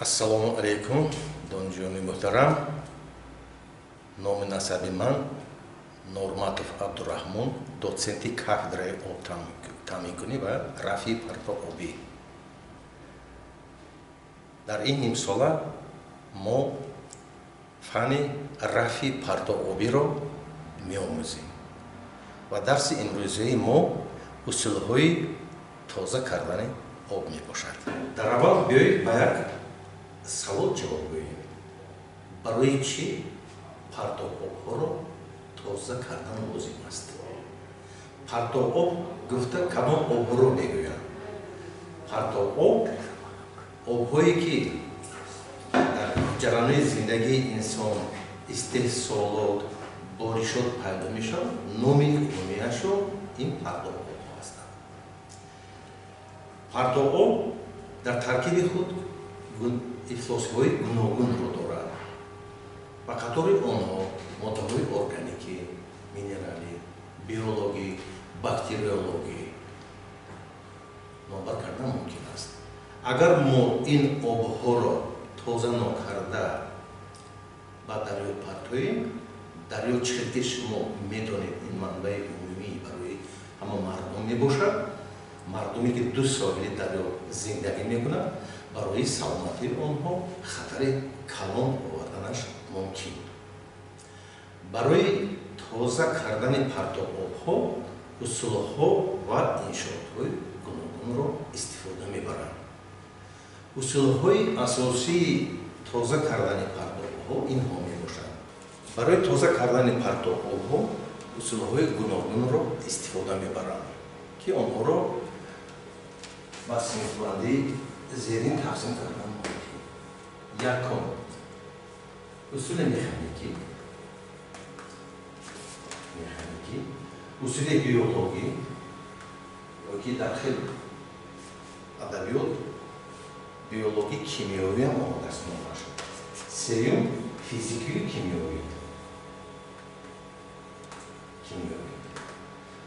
Ассалому алайкум, донишҷӯёни муҳтарам. Номи насаби ман Норматов Абдураҳмон, доценти кафедраи обтаъминкунӣ ва рафъи партообӣ. Дар ин нимсола мо фанни рафъи партообиро меомӯзем ва дарси имрӯзаи мо усулҳои тоза кардани об мебошад. Дар аввал биёед ба як савол ҷавоб гӯем. Барои чӣ партообҳоро тоза кардан лозим аст? Партооб гуфта кадом обҳоро мегӯянд? Партооб обҳое ки дар ҷараёни зиндагии инсон, истеҳсолот, боришот пайдо мешавад, номи умумияшро ин партообҳо ҳастанд. Партооб дар таркиби худ ифлосиҳои гуногунро дорад. Ба қатори онҳо моддаҳои органикӣ, минералӣ, биологӣ, бактериологӣ номбар кардан мумкин аст. Агар мо ин обҳоро тоза нокарда ба дарё партоем, дарё чӣ хел ки шумо медонед, ин манбаи умумӣ барои ҳама мардум мебошад. Мардуме ки ду соҳили дарё зиндагӣ мекунад, барои саломатии онҳо хатари калон оварданаш мумкин. Барои тоза кардани партообҳо усулҳо ва иншоотҳои гуногунро истифода мебаранд. Усулҳои асосии тоза кардани партообҳо инҳо мебошанд. Барои тоза кардани партообҳо усулҳои гуногунро истифода мебаранд, ки онҳоро ба синфбандии зерин тақсим кардан мумкин. Якум, усули механикӣ, усули биологӣ, ки дар хел адабиёт биологӣ кимиёвӣ ҳам омадааст номаш. Сеюм, физикию кимиёвӣ.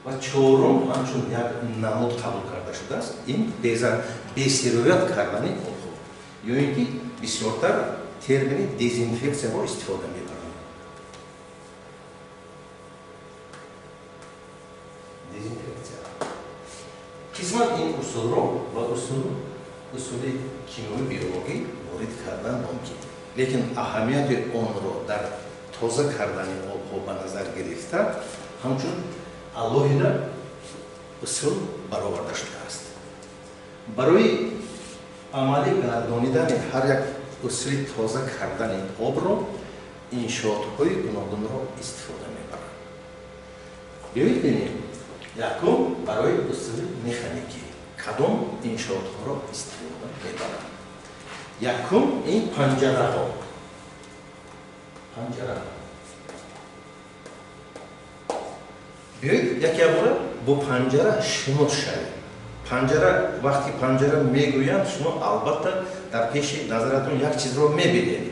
Ва чорум, ҳамчун як намуд қабул карда шудааст, ин бесироят кардани обҳо, ё ин ки бисёртар термини дезинфексияро истифода мебаранд. Дезинфексия. Қисман ин усулро ба усули кимиёви биологӣ ворид кардан мумкин, лекин аҳамияти онро дар тоза кардани обҳо ба назар гирифта ҳамчун алоҳида усул бароварда шудааст. Барои амалӣ гардонидани ҳар як усули тоза кардани обро иншоотҳои гуногунро истифода мебаранд. Биёед бинем, якум, барои усули механикӣ кадом иншоотҳоро истифода мебаранд. Якум, ин панҷараҳо. Панҷараҳо. Биёед якябора бо панҷара шинос шавем. Панҷара, вақти панҷара мегӯянд, шумо албатта дар пеши назаратон як чизро мебинед.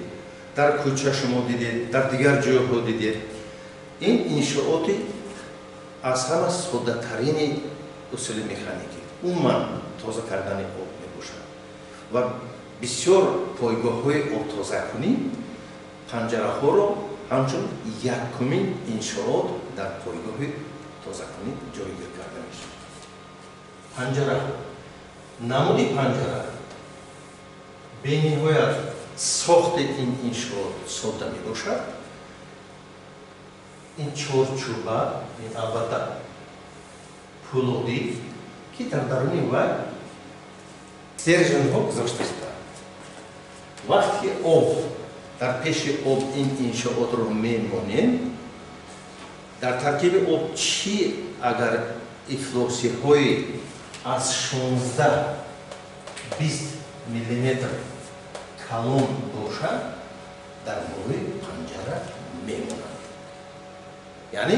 Дар кӯча шумо дидед, дар дигар ҷойҳо дидед. Ин иншооти аз ҳама соддатарини усули механикӣ, умуман тоза кардани об мебошад. Ва бисёр пойгоҳҳои обтозакунӣ панҷараҳоро ҳамчун якумин иншоот дар пойгоҳи тозакунӣ ҷойгир карда мешавад. Панҷараҳо. Намуди панҷара бениҳоят сохти ин иншоот содда мебошад. Ин чорчӯба, ин албатта пӯлодӣ, ки дар даруни вай стерженҳо гузошта шудаанд. Вақте ки об дар пеши об ин иншоотро мемонем, дар таркиби об чӣ агар ифлосиҳои аз 16-20 миллиметр калон бошад, дар болои панҷара мемонад. Яъне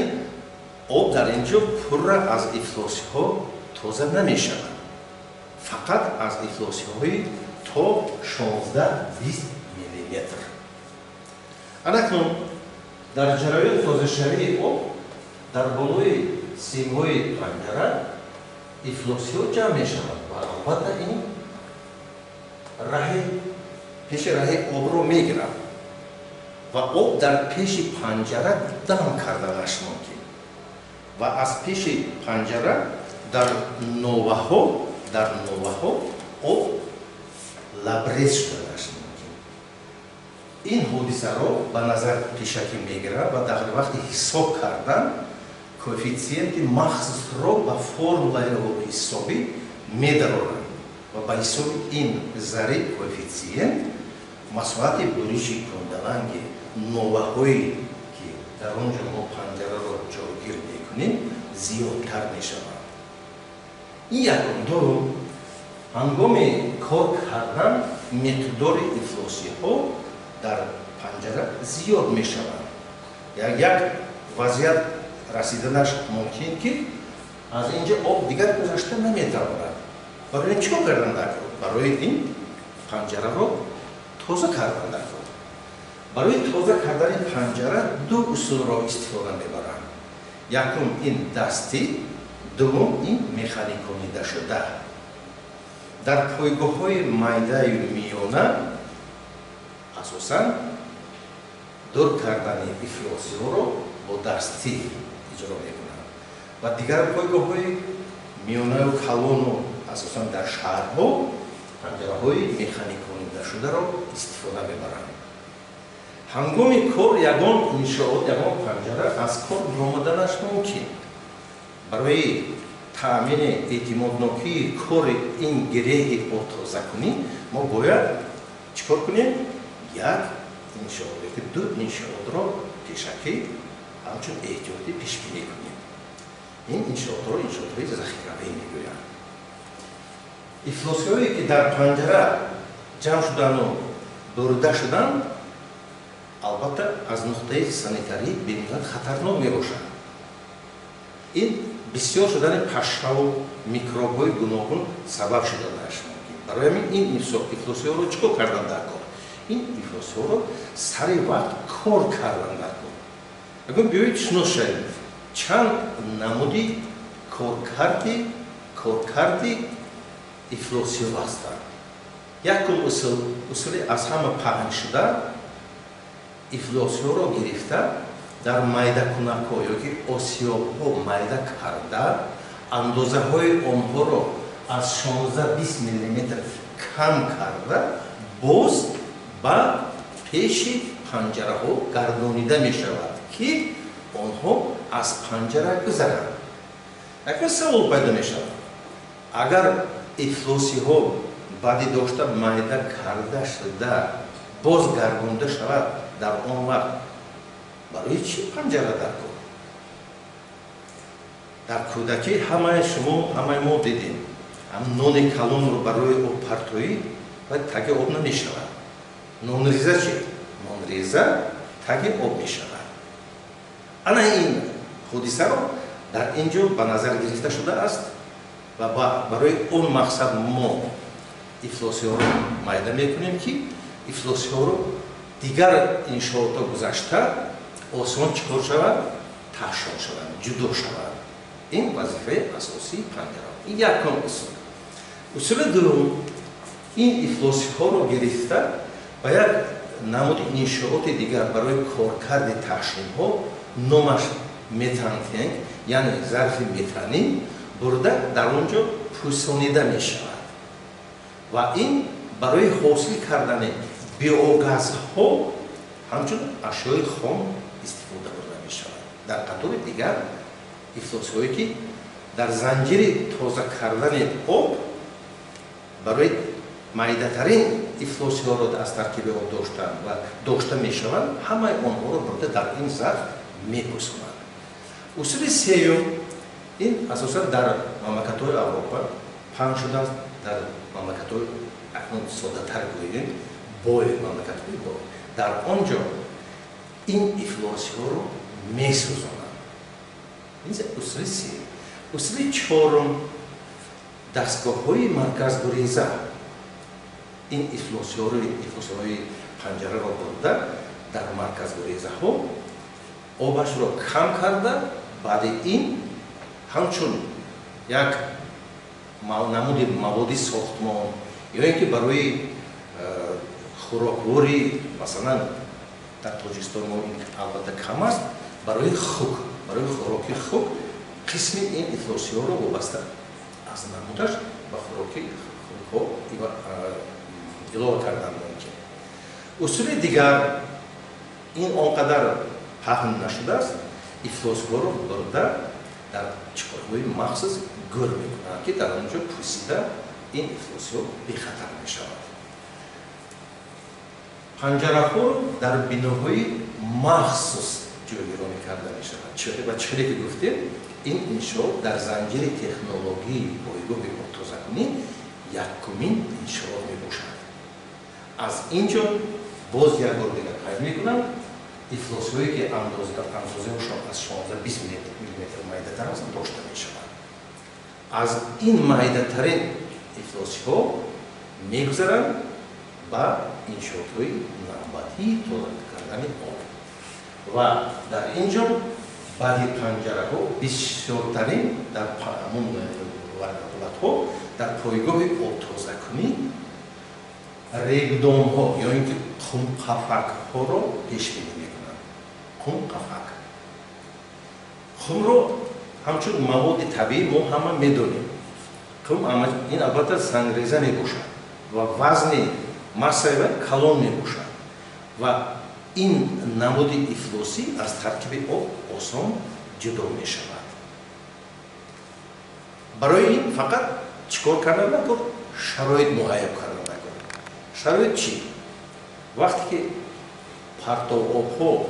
об дар ин ҷо пурра аз ифлосиҳо тоза намешавад, фақат аз ифлосиҳои то 16-20 миллиметр. Анакнун дар ҷараёни тозашавии об дар болои симҳои панҷара ифлосиҳо ҷамъ мешавад ва албатта ин раҳи пеши раҳи обро мегирад ва об дар пеши панҷара дам карданаш мумкин ва аз пеши панҷара дар новаҳо об лабрез шуданаш мумкин. Ин ҳодисаро ба назар пешакӣ мегирад ва дар вақти ҳисоб кардан коэффитсиенти махсусро ба формулаи ҳисобӣ медароранд ва ба ҳисоби ин зариб коэффитсиент масоҳати буриши кундаланги новаҳое ки дар он ҷо мо панҷараро ҷойгир мекунем зиёдтар мешавад. Ин якум. Дуввум, ҳангоми кор кардан миқдори ифлосиҳо дар панҷара зиёд мешавад. Як вазъият расиданаш мумкин ки аз ин ҷо об дигар гузашта наметавонад. Барои ин чӣ кор кардан даркор? Барои ин панҷараро тоза кардан даркор. Барои тоза кардани панҷара ду усулро истифода мебаранд. Якум ин дастӣ, дуввум ин механиконидашуда. Дар пойгоҳҳои майдаю миёна асосан дур кардани ифлосиҳоро бо дастӣ иҷро мекунанд ва дигар пойгоҳҳои миёнаю калону асосан дар шаҳрҳо панҷараҳои механиконидашударо истифода мебаранд. Ҳангоми кор ягон иншоот, ягон панҷара аз кор баромаданаш мумкин. Барои таъмини эътимоднокии кори ин гиреҳи обтозакунӣ мо бояд чӣ кор кунем? Як иншоот ёки ду иншоотро пешакӣ ҳамчун эҳтиётӣ пешбинӣ кунем. Ин иншоотро иншоотҳои захиравӣ мегӯянд. Ифлосиҳое ки дар панҷара ҷамъ шудану бурда шуданд, албатта аз нуқтаи санитарӣ бениҳоят хатарнок мебошанд. Ин бисёр шудани пашшаву микробҳои гуногун сабаб шуданаш мумкин. Барои ҳамин ин ифлосиҳоро чӣ кор кардан даркор? Ин ифлосиҳоро сари вақт кор кардан даркор. Акнун биёед шинос шавем чанд намуди коркарди ифлосиҳо ҳастанд. Якум усул, усули аз ҳама паҳншуда, ифлосиҳоро гирифта дар майдакунакҳо ёки осиёбҳо майда карда, андозаҳои онҳоро аз 16-20 миллиметр кам карда, боз ба пеши панҷараҳо гардонида мешавад, ки онҳо аз панҷара гузаранд. Акнун савол пайдо мешавад: агар ифлосиҳо баъди дошта майда карда шуда боз гардонда шавад, дар он вақт барои чӣ панҷара даркор? Дар кӯдакӣ ҳамаи шумо, ҳамаи мо дидем, ҳам нони калонро барои обпартоӣ ва таги об намешавад. Нонреза чӣ? Нонреза таги об мешавад. Ана ин ҳодисаро дар ин ҷо ба назар гирифта шудааст ва барои он мақсад мо ифлосиҳоро майда мекунем, ки ифлосиҳоро дигар иншоотҳо гузашта осон чӣ кор шавад? Таҳшон шавад, ҷудо шавад. Ин вазифаи асосии панҷара. Ин якум усул. Усули дуввум, ин ифлосиҳоро гирифта ба як намуди иншооти дигар барои коркарди таҳшинҳо, номаш метантенк, яъне зарфи метанӣ, бурда дар он ҷо пӯсонида мешавад ва ин барои ҳосил кардани биогазҳо ҳамчун ашёи хом истифода бурда мешавад. Дар қатори дигар ифлосиҳое ки дар занҷири тоза кардани об барои майдатарин ифлосиҳоро аз таркиби об доштан ва дошта мешаванд, ҳамаи онҳоро бурда дар ин зарф мепӯсонанд. Усули сеюм ин асосан дар мамлакатҳои Аврупо паҳн шудааст, дар мамлакатҳои акнун соддатар гӯем бой, мамлакатҳои бой. Дар он ҷо ин ифлосиҳоро месӯзонанд. Ин усули сеюм. Усули чорум, дастгоҳҳои марказгуреза ин ифлосиҳои панҷараро бурда дар марказгурезаҳо обашро кам карда, баъди ин ҳамчун як намуди маводи сохтмон ё ин ки барои хӯрокворӣ, масалан дар Тоҷикистон мо ин албатта кам аст, барои хук, барои хӯроки хук қисми ин ифлосиҳоро вобаста аз намудаш ба хӯроки хукҳо илова кардан мумкин. Усули дигар ин он қадар паҳн нашудааст, ифлосҳоро бурда дар чиқурҳои махсус гӯр мекунанд, ки дар он ҷо пусида ин ифлосиҳо бехатар мешавад. Панҷараҳо дар биноҳои махсус ҷойгиронӣ карда мешавад. Ва чӣ ки гуфтем, ин иншоот дар занҷири технологии пойгоҳи обтозакунӣ якумин иншоот мебошад. Аз ин ҷо боз як бор дигар қайд мекунам, ифлосҳое ки андозаашон аз 16-20 миллиметр майдатар аст дошта мешавад. Аз ин майдатарин ифлосиҳо мегузаранд ба иншоотҳои навбатии тоза кардани об. Ва дар ин ҷо баъди панҷараҳо бисёртарин дар ҳамон ҳолатҳо дар пойгоҳи обтозакунӣ регдомҳо ё ин ки хумқафакҳоро пешбинӣ мекунанд. Хумқафак. Хумро ҳамчун маводи табиӣ мо ҳама медонем. Хум ин албатта сангреза мебошад ва вазни массаи вай калон мебошад ва ин намуди ифлосӣ аз таркиби об осон ҷудо мешавад. Барои ин фақат чӣ кор кардан накун? Шароит муҳайё кардан накун. Шароит чӣ? Вақте ки партовобҳо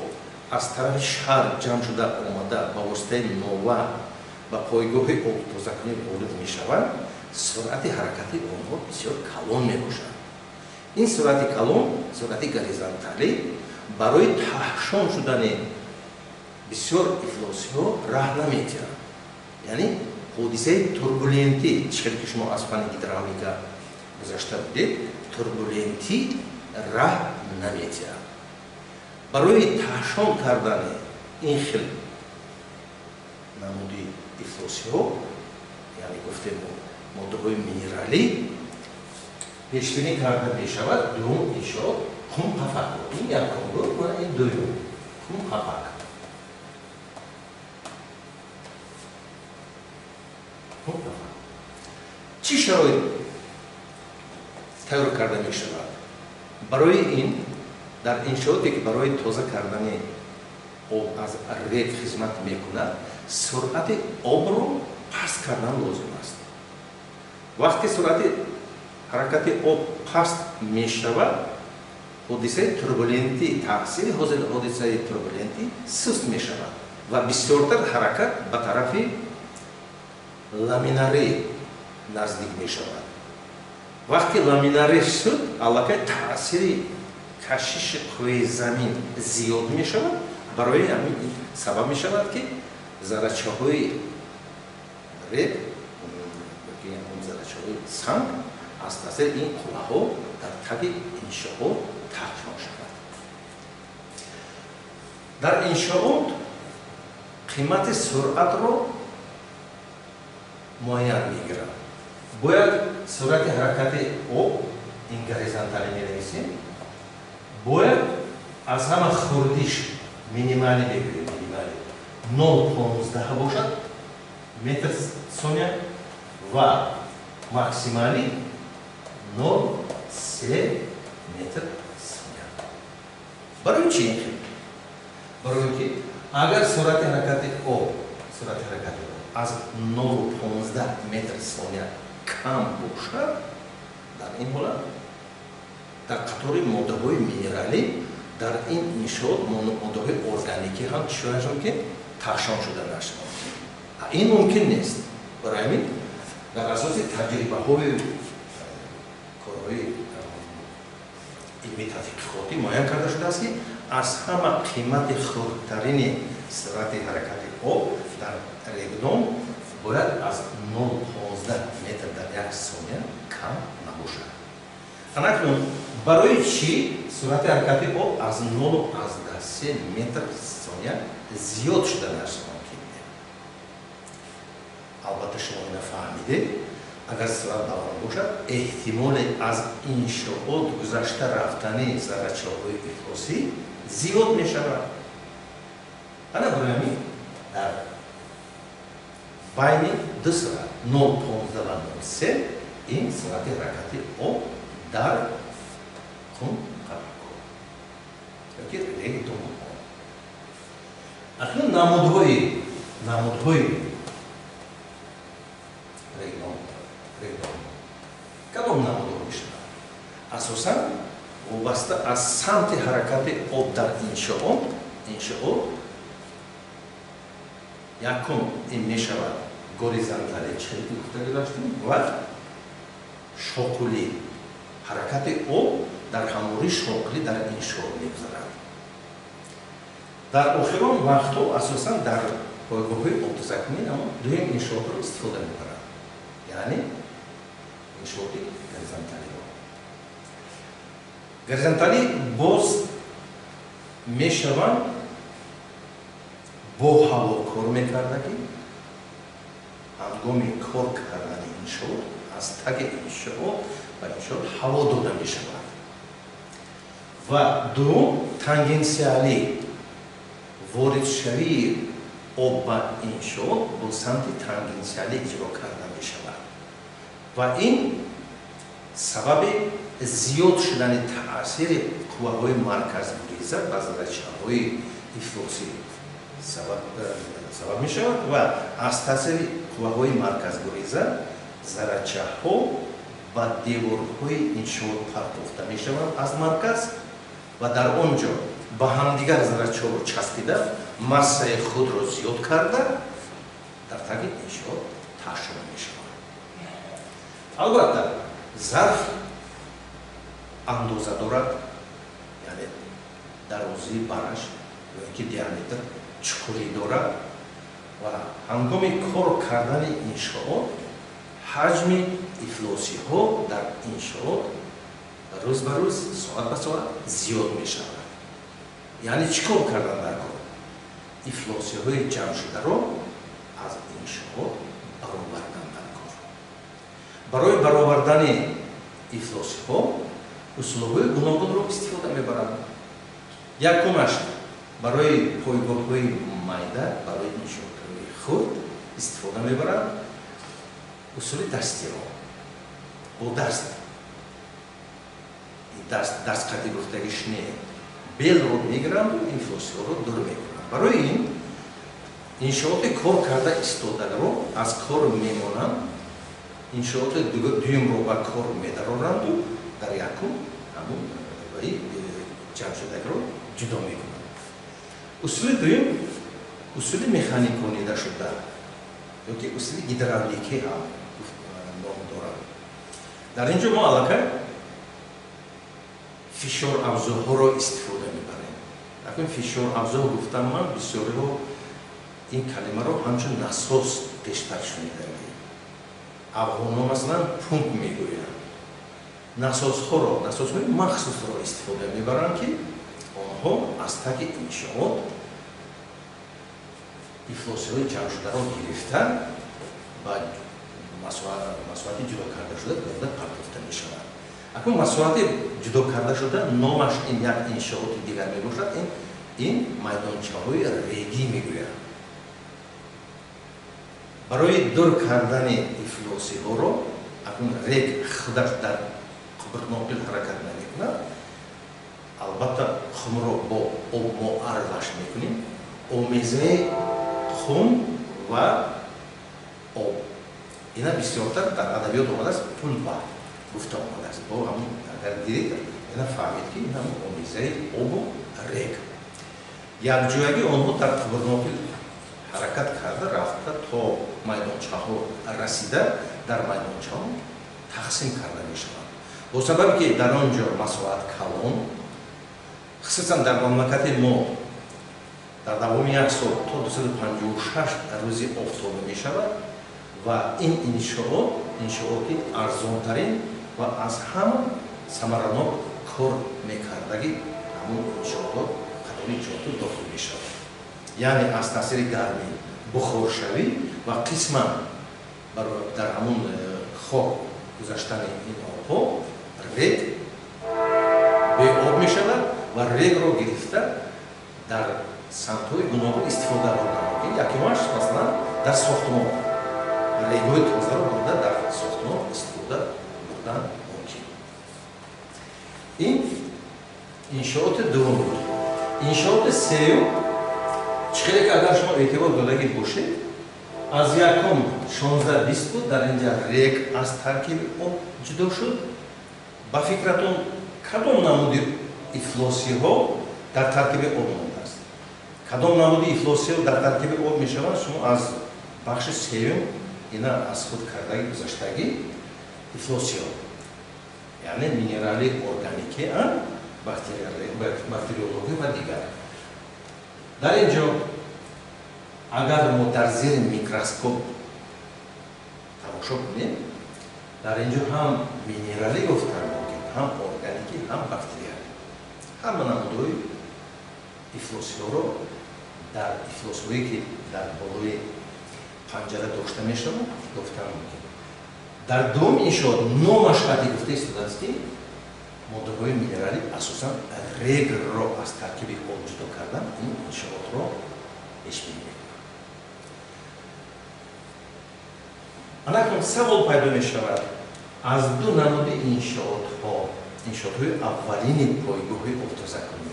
аз тарафи шаҳр ҷамъ шуда омада ба воситаи нова ба пойгоҳи обтозакунӣ ворид мешаванд, суръати ҳаракати онҳо бисёр калон мебошад. Ин суръати калон, суръати горизонталӣ барои таҳшон шудани бисёр ифлосиҳо раҳ наметиҳад. Яъне ҳодисаи турбулентӣ, чӣ хеле ки шумо аз фанни гидравлика гузашта будед, турбулентӣ раҳ наметиҳад. Барои таҳшон кардани ин хел намуди ифлосиҳо, яъне гуфтем моддаҳои минералӣ, пешбинӣ карда мешавад дуюм иншоот хумқафак. Ин якум буд ва ин дуюм хумқафак. Хумқафак. Чӣ шароит тайёр карда мешавад? Барои ин дар иншооте ки барои тоза кардани об аз рег хизмат мекунад, суръати обро паст кардан лозим аст. Вақте суръати ҳаракати об паст мешавад, ҳодисаи турбулентӣ, таъсири ҳодисаи турбулентӣ суст мешавад ва бисёртар ҳаракат ба тарафи ламинарӣ наздик мешавад. Вақте ламинарӣ шуд, аллакай таъсири кашиши қувваи замин зиёд мешавад, барои ҳамин сабаб мешавад ки заррачаҳои рег, заррачаҳои санг аз таъсири ин қувваҳо дар таги иншоот таҳшон шавад. Дар иншоот қимати суръатро муайян мегирад. Бояд суръати ҳаракати об, ин горизонталӣ менависем, бояд аз ҳама хурдиш минималӣ мегӯем, минималӣ 0,15 бошад метр сония ва максималӣ 0,3 метр сония. Барои чӣ ин хел? Барои ин ки агар суръати ҳаракати об, суръати ҳаракати об аз 0,15 метр сония кам бошад, дар ин ҳолат дар қатори моддаҳои минералӣ дар ин иншоот моддаҳои органикӣ ҳам чӣ шуданаш мумкин? Таҳшон шуданаш мумкин. Ин мумкин нест. Барои ҳамин дар асоси таҷрибаҳои корҳои илмии тадқиқотӣ муайян карда шудааст, ки аз ҳама қимати хурдтарини суръати ҳаракати об дар регдом бояд аз 0,15 метр дар як сония кам набошад. Анакнун барои чӣ суръати ҳаракати об аз 0,3 метр сония зиёд шуданаш мумкин? Албатта шумо ина фаҳмидед. Агар суръат баланд бошад, эҳтимоли аз иншоот гузашта рафтани заррачаҳои ифлосӣ зиёд мешавад. Ана барои ҳамин дар байни ду суръат 0,15 ва 0,3 ин суръати ҳаракати об дар хун қабакҳо ёки реги думонҳо. Акнун намудҳои регдон кадом намудҳо мешавад? Асосан вобаста аз самти ҳаракати об дар иншоот якум ин мешавад горизонталӣ, чӣ гуфта гузаштем, ва шоқулӣ. Ҳаракати об дар ҳамвории шоқулӣ дар иншоот мегузарад. Дар охирон вақтҳо асосан дар пойгоҳҳои обтозакунӣ ҳамон дуюм иншоотро истифода мебаранд, яъне иншооти горизонталиро. Горизонталӣ боз мешаванд бо ҳаво кор мекардагӣ. Ҳангоми кор кардани иншоот аз таги иншоот ба иншоот ҳаво дода мешавад. Ва дуюм тангенсиалӣ, воридшавии об ба иншоот бо самти тангенсиалӣ иҷро карда мешавад ва ин сабаби зиёд шудани таъсири қувваҳои марказгуреза ба заррачаҳои ифлосӣ сабаб мешавад ва аз таъсири қувваҳои марказгуреза заррачаҳо ба деворҳои иншоот партофта мешаванд аз марказ ва дар он ҷо ба ҳамдигар заррачаҳоро часпида массаи худро зиёд карда дар таги иншоот ташкил мешаванд. Албатта зарф андоза дорад, яъне дарозии бараш ё ки диаметр чуқурӣ дорад ва ҳангоми кор кардани иншоот ҳаҷми ифлосиҳо дар иншоот рӯз ба рӯз, соат ба соат зиёд мешавад. Яъне чӣ кор кардан дар кор? Ифлосиҳои ҷамъшударо аз иншоот баровардан дар кор. Барои баровардани ифлосиҳо усулҳои гуногунро истифода мебаранд. Якумаш барои пойгоҳҳои майда, барои иншоотҳои хурд истифода мебаранд усули дастиро, бо даст. Даст қадди гуфтагиш не, белро мегиранду ифлосиҳоро дур мекунанд. Барои ин иншооти кор карда истодаро аз кор мемонанд, иншооти дуюмро ба кор медароранду дар якум ҳамун ҷамъшудагиро ҷудо мекунанд. Усули дуюм усули механиконида шуда ёки усули гидравликӣ ҳам ном дорад. Дар ин ҷо мо аллакай фишорафзоҳоро истифода мебарем. Акнун фишорафзо гуфтам ман, бисёриҳо ин калимаро ҳамчун насос пештар шунидагӣ. Афғонҳо масалан пумп мегӯянд. Насосҳоро, насосҳои махсусро истифода мебаранд, ки онҳо аз таги иншоот ифлосиҳои ҷамъшударо гирифта ба масоҳати ҷудо карда шуда дода партофта мешавад. Акнун масоҳати ҷудо карда шуда номаш ин як иншооти дигар мебошад, ин майдончаҳои регӣ мегӯянд. Барои дур кардани ифлосиҳоро акнун рег худаш дар қубурноқил ҳаракат намекунад. Албатта хумро бо об мо аралаш мекунем, омезаи хум ва об. Ина бисёртар дар адабиёт омадааст, пулпа гуфта омадааст. Бо ҳамун агар дидед, ина фаҳмед, ки ин ҳамун омезаи обу рег. Якҷоягӣ онҳо дар қубурноқил ҳаракат карда рафта то майдончаҳо расида дар майдончаҳо тақсим карда мешаванд. Бо сабабе ки дар он ҷо масоҳат калон, хусусан дар мамлакати мо дар давоми як сол то 256 рӯзи офтобӣ мешавад ва ин иншоот иншооти арзонтарин ва аз ҳама самаранок кор мекардагӣ ҳамун иншоотҳо қатори иншоотҳо дохил мешавад. Яъне аз таъсири гармӣ бухоршавӣ ва қисман дар ҳамун хок гузаштани ин обҳо рег беоб мешавад ва регро гирифта дар самтҳои гуногун истифода бурдан мумкин. Якумаш, масалан, дар сохтмон регҳои тозаро бурда дар сохтмон истифода бурдан мумкин. Ин иншооти дуввум буд. Иншооти сеюм, чӣ хеле ки агар шумо эътибор додагӣ бошед, аз якум 16-20 буд, дар инҷа рег аз таркиби об ҷудо шуд. Ба фикратон, кадом намуди ифлосиҳо дар таркиби об мондааст? Кадом намуди ифлосиҳо дар таркиби об мешаванд? Шумо аз бахши сеюм ина аз худ кардаги гузаштагӣ ифлосиҳо, яъне минерали органикӣ, бактериологӣ ва дигар. Дар ин ҷо агар мо дар зери микроскоп тамошо кунем, дар ин ҷо ҳам минералӣ ёфтан мумкин, ҳам органикӣ, ҳам бактериалӣ. Ҳама намудҳои ифлосиҳоро дар ифлосҳое ки дар болои панҷара дошта мешавад, ёфтан мумкин. Дар дуввум иншоот номаш қади гуфта истодааст, ки моддаҳои минералӣ, асосан регро аз таркиби об ҷудо кардан ин иншоотро пешбинӣ мекунад. Анакнун савол пайдо мешавад: аз ду намуди иншоотҳо, иншоотҳои аввалини пойгоҳи обтозакунӣ,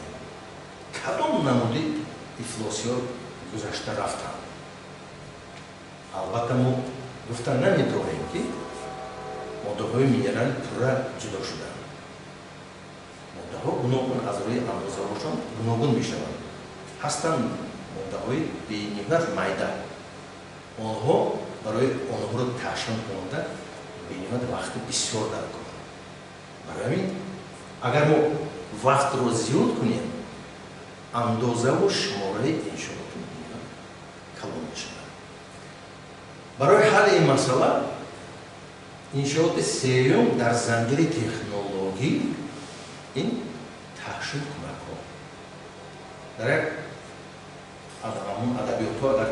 кадом намуди ифлосиҳо гузашта рафтанд? Албатта, мо гуфта наметавонем, ки моддаҳои минералӣ пурра ҷудо шуданд. Моддаҳо гуногун аз рӯи андозаҳошон гуногун мешаванд. Ҳастанд моддаҳои бениҳоят майда, онҳо барои онҳоро таҳшин кунонда бениҳоят вақти бисёр даркор. Барои ҳамин, агар мо вақтро зиёд кунем, андозаву шумораи иншооти калон мешавад. Барои ҳалли ин масъала иншооти сеюм дар занҷири технологӣ ин таҳшинкунакҳо. Дар як ҳамун адабиётҳо, агар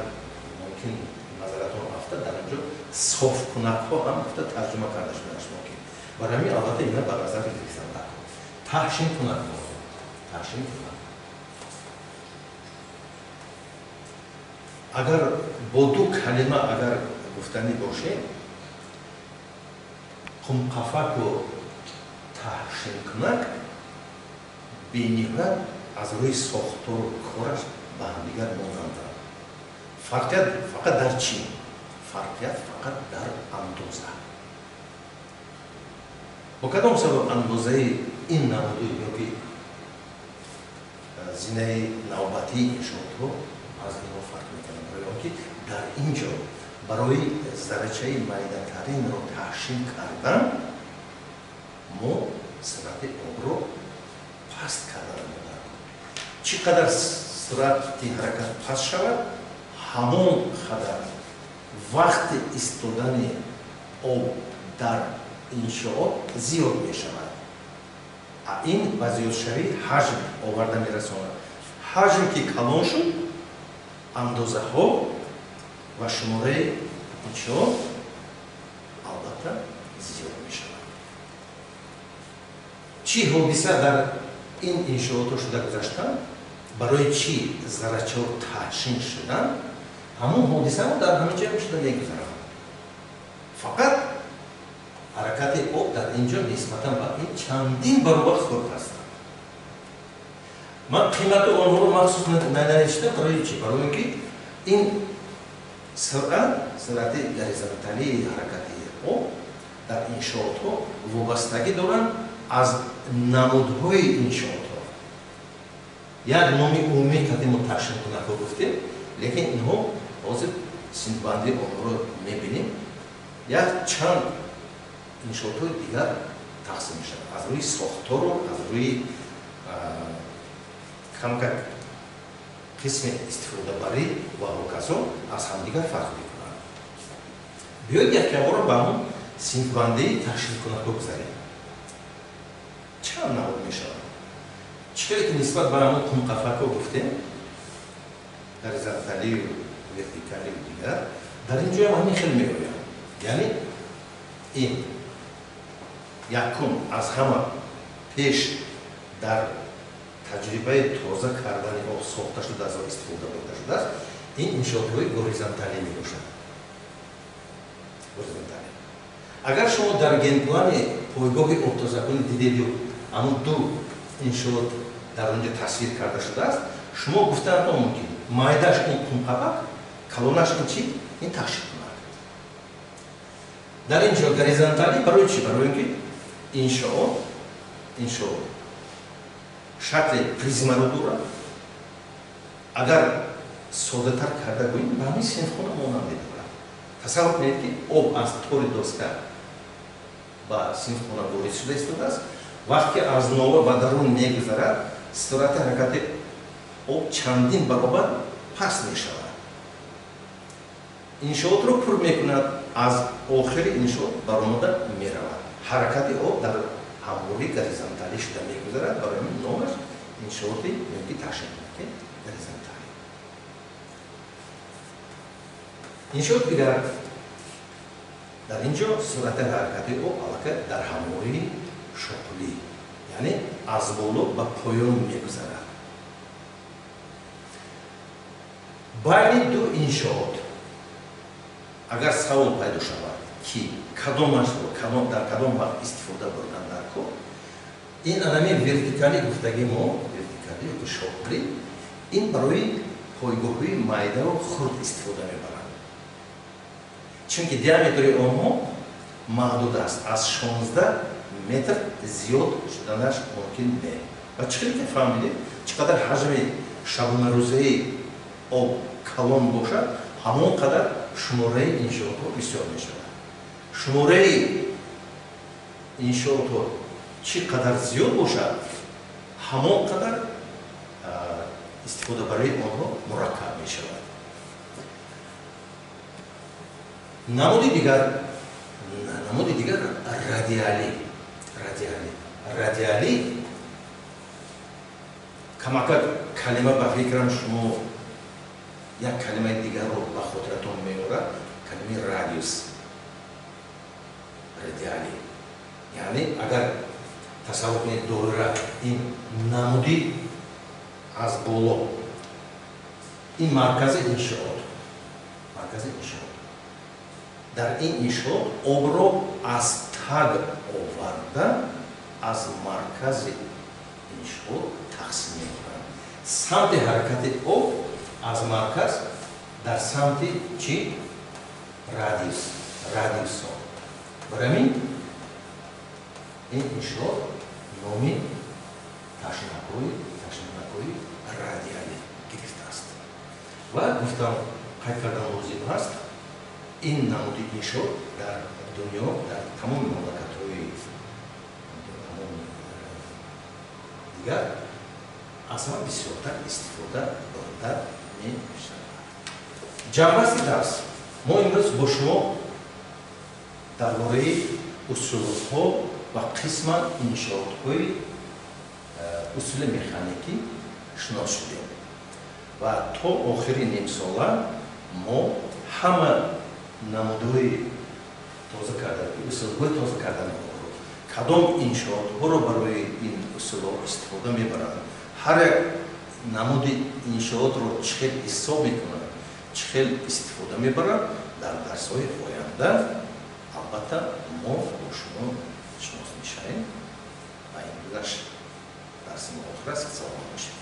мумкин назаратон афта, дар инҷо софкунакҳо ҳам гуфта тарҷума карда шудааш мумкин. Барои ҳамин, албатта, ина ба назар гирифтан даркор. Таҳшинкунакҳо, таҳшинкунак. Агар бо ду калима агар гуфтанӣ бошем, қумқафаку таҳшинкунак бениҳоят аз рӯи сохтору кораш ба ҳамдигар монанданд. Фарқият фақат дар чӣ? Фарқият фақат дар андоза. Бо кадом сабаб андозаи ин намуди ёки зинаи навбатии иншоотҳо аз инҳо фарқ мекунад? Барои он ки дар ин ҷо барои заррачаи майдатаринро таҳшин кардан мо суръати обро паст кардан даркор. Чӣ қадар суръати ҳаракат паст шавад, ҳамон қадар вақти истодани об дар иншоот зиёд мешавад. Ин ба зиёдшавии ҳаҷм оварда мерасонад. Ҳаҷм ки калон шуд, андозаҳо ва шумораи иншоот албатта зиёд мешавад. Чӣ ҳодиса дар ин иншоотҳо шуда гузаштанд? Барои чӣ заррачаҳо таҳшин шуданд? Ҳамон ҳодисаҳо дар ҳамин ҷо шуда мегузаранд. Фақат ҳаракати об дар ин ҷо нисбатан ба ин чандин баробар хурд ҳастанд. Ман қимати онҳоро махсус нанавиштам. Барои чӣ? Барои он ки ин суръат, суръати горизонталии ҳаракати об дар иншоотҳо вобастагӣ доранд аз намудҳои иншоотҳо. Як номи умумӣ қадим мо таҳшинкунакҳо гуфтем, лекин инҳо ҳозир синфбандии онҳоро мебинем. Як чанд иншоотҳои дигар тақсим мешавад аз рӯи сохтору аз рӯи камкак қисми истифодабарӣ ва ҳоказо аз ҳамдигар фарқ мекунанд. Биёед якябора ба ҳамон синфбандии таҳшинкунакҳо гузарем. Чанд намуд мешавад? Чӣ хеле ки нисбат ба ҳамон қумқафакҳо гуфтем, горизонталию вертикалию дигар, дар ин ҷоям ҳамин хел меояд. Яъне Ин якум аз ҳама пеш дар таҷрибаи тоза кардани об сохта шудааст ва истифода бурда шудааст, ин иншоотҳои горизонталӣ мебошад. Горизонталӣ. Агар шумо дар генплани пойгоҳи обтозакунӣ дидед, ҳамон ду иншоот дар онҷо тасвир карда шудааст, шумо гуфтаатон мумкин майдаш ин қумқабак, калонаш ин чи? Ин тахшикунак. Дар ин ҷо горизонталӣ барои чи? Барои ин ки иншоот шакли призмаро дорад. Агар содатар карда гӯем, ба ҳамин синфхона монанд медорад. Тасаввур кунед, ки об аз тори доска ба синфхона ворид шуда истодааст. Вақте аз нова ба дарун мегузарад, суръати ҳаракати об чандин баробар паст мешавад. Иншоотро пур мекунад, аз охири иншоот баромада меравад. Ҳаракати об дар ҳамворӣ горизонталӣ шуда мегузарад, барои ҳамин номаш иншооти ёки ташаккулки горизонталӣ. Иншоот дигар дар ин ҷо суръати ҳаракати об аллакай дар ҳамвории шоқулӣ, яъне аз боло ба поён мегузарад. Байни ду иншоот агар савол пайдо шавад, ки кадомашро дар кадом вақт истифода бурдан дар кор, ин анами вертикалӣ гуфтаги мо, вертикалӣ ёки шоқулӣ, ин барои пойгоҳҳои майдаро хурд истифода мебаранд, чунки диаметри онҳо маҳдуд аст, аз 16 метр зиёд шуданаш мумкин не. Ва чӣ хеле ки фаҳмидем, чӣ қадар ҳаҷми шабонарӯзаи об калон бошад, ҳамон қадар шумораи иншоотҳо бисёр мешавад. Шумораи иншоотҳо чӣ қадар зиёд бошад, ҳамон қадар истифодабарии онҳо мураккаб мешавад. Намуди дигар радиалӣ. Радиалӣ камакак калима ба фикрам шумо як калимаи дигарро ба хотиратон меорад, калимаи радиус. Радиалӣ яъне агар тасаввур кунед доира, ин намуди аз боло, ин маркази иншоот, дар ин иншоот обро аз таг оварда аз маркази иншоот тақсим мекунанд. Самти ҳаракати об аз марказ дар самти чи? Радиусон. Барои ҳамин ин иншоот номи ташнакҳои радиалӣ гирифтааст. Ва гуфтам, қайд кардан лозим аст, ин намуди иншоот дар дунё, дар тамоми мамлакатҳои дигар аз ҳама бисёртар истифода бурда мешавад. Ҷамъбасти дарс. Мо имрӯз бо шумо дар бораи усулҳо ва қисман иншоотҳои усули механикӣ шинос шудем ва то охири нимсола мо ҳама намудҳои тоза кардан, усулҳои тоза кардани обро, кадом иншоотҳоро барои ин усулҳо истифода мебаранд, ҳар як намуди иншоотро чӣ хел ҳисоб мекунанд, чӣ хел истифода мебаранд, дар дарсҳои оянда албатта мо бо шумо шинос мешавем. Ва имрӯзаш дарси мо охир аст. Саломат бошед.